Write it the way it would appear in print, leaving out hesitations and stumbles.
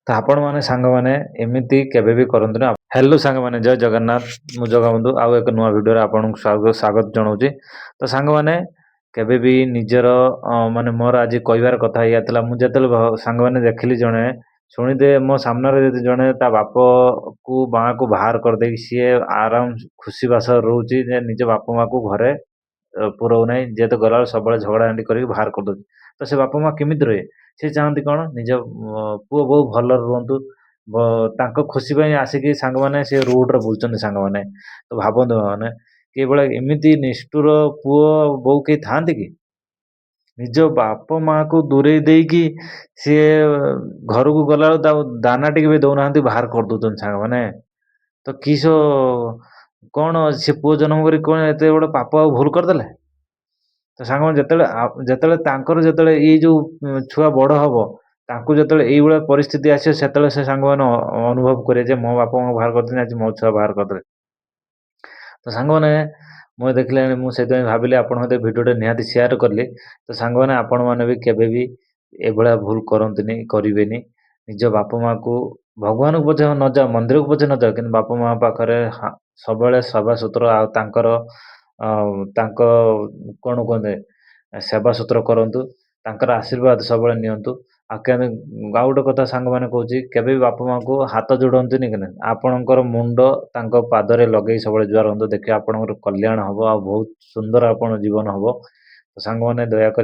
ତ ଆପଣମାନେ ସାଙ୍ଗମାନେ ଏମିତି କେବେ ବି କରନ୍ତୁନି। ହ୍ୟାଲୋ ସାଙ୍ଗମାନେ, ଜୟ ଜଗନ୍ନାଥ। ମୁଁ ଜଗବନ୍ଧୁ ଆଉ ଏକ ନୂଆ ଭିଡ଼ିଓରେ ଆପଣଙ୍କୁ ସ୍ୱାଗତ ସ୍ୱାଗତ ଜଣାଉଛି। ତ ସାଙ୍ଗମାନେ, କେବେ ବି ନିଜର ମାନେ ମୋର ଆଜି କହିବାର କଥା ଏଇଆ ଥିଲା। ମୁଁ ଯେତେବେଳେ ସାଙ୍ଗମାନେ ଦେଖିଲି, ଜଣେ ଶୁଣିଦେ, ମୋ ସାମ୍ନାରେ ଯଦି ଜଣେ ତା ବାପକୁ ମାଆକୁ ବାହାର କରିଦେଇକି ସିଏ ଆରାମ ଖୁସି ବାସ ରହୁଛି ଯେ ନିଜ ବାପା ମାଆକୁ ଘରେ ପୁରଉ ନାହିଁ, ଯେହେତୁ ଗଲାବେଳେ ସବୁବେଳେ ଝଗଡ଼ା ଝାଣ୍ଟି କରିକି ବାହାର କରିଦେଉଛି, ତ ସେ ବାପା ମାଆ କେମିତି ରହିବେ? ସେ ଚାହାନ୍ତି କ'ଣ ନିଜ ପୁଅ ବୋହୂ ଭଲରେ ରୁହନ୍ତୁ। ତାଙ୍କ ଖୁସି ପାଇଁ ଆସିକି ସାଙ୍ଗମାନେ ସେ ରୋଡ଼ରେ ବୁଲୁଛନ୍ତି। ସାଙ୍ଗମାନେ, ତ ଭାବନ୍ତୁ ମାନେ ଏଇଭଳିଆ ଏମିତି ନିଷ୍ଠୁର ପୁଅ ବୋହୂ କେହି ଥାଆନ୍ତି କି? ନିଜ ବାପ ମାଆକୁ ଦୂରେଇ ଦେଇକି ସିଏ ଘରକୁ ଗଲାବେଳକୁ ତାକୁ ଦାନା ଟିକେ ବି ଦେଉନାହାନ୍ତି, ବାହାର କରିଦେଉଛନ୍ତି। ସାଙ୍ଗମାନେ, ତ କିସ କ'ଣ ସେ ପୁଅ ଜନ୍ମ କରି କ'ଣ ଏତେ ବଡ଼ ପାପ ଆଉ ଭୁଲ କରିଦେଲେ? ତ ସାଙ୍ଗମାନେ, ଯେତେବେଳେ ଯେତେବେଳେ ତାଙ୍କର ଯେତେବେଳେ ଏଇ ଯେଉଁ ଛୁଆ ବଡ଼ ହେବ, ତାଙ୍କୁ ଯେତେବେଳେ ଏଇଭଳିଆ ପରିସ୍ଥିତି ଆସିବ, ସେତେବେଳେ ସେ ସାଙ୍ଗମାନେ ଅନୁଭବ କରିବେ ଯେ ମୋ ବାପା ମା ବାହାର କରିଦେଲେ, ଆଜି ମୋ ଛୁଆ ବାହାର କରିଦେଲେ। ତ ସାଙ୍ଗମାନେ, ମୁଁ ଦେଖିଲାଣି, ମୁଁ ସେଥିପାଇଁ ଭାବିଲି ଆପଣଙ୍କ ସହିତ ଭିଡ଼ିଓଟା ନିହାତି ସେୟାର କଲି। ତ ସାଙ୍ଗମାନେ, ଆପଣମାନେ ବି କେବେ ବି ଏଭଳିଆ ଭୁଲ କରନ୍ତୁନି, କରିବେନି। ନିଜ ବାପା ମାଆକୁ, ଭଗବାନଙ୍କୁ ପଛେ ନ ଯାଅ, ମନ୍ଦିରକୁ ପଛେ ନ ଯାଅ, କିନ୍ତୁ ବାପା ମା ପାଖରେ ସବୁବେଳେ ସେବା ସୂତ୍ର ଆଉ ତାଙ୍କର ତାଙ୍କ କ'ଣ କୁହନ୍ତି, ସେବା ସୂତ୍ର କରନ୍ତୁ, ତାଙ୍କର ଆଶୀର୍ବାଦ ସବୁବେଳେ ନିଅନ୍ତୁ। ଆଉ ଆଉ ଗୋଟେ କଥା ସାଙ୍ଗମାନେ କହୁଛି, କେବେ ବି ବାପା ମାଆଙ୍କୁ ହାତ ଯୋଡ଼ନ୍ତୁନି କି ଆପଣଙ୍କର ମୁଣ୍ଡ ତାଙ୍କ ପାଦରେ ଲଗେଇ ସବୁବେଳେ ଜୁହାର ହୁଅନ୍ତୁ। ଦେଖିବେ ଆପଣଙ୍କର କଲ୍ୟାଣ ହେବ ଆଉ ବହୁତ ସୁନ୍ଦର ଆପଣ ଜୀବନ ହେବ। ତ ସାଙ୍ଗମାନେ, ଦୟାକରି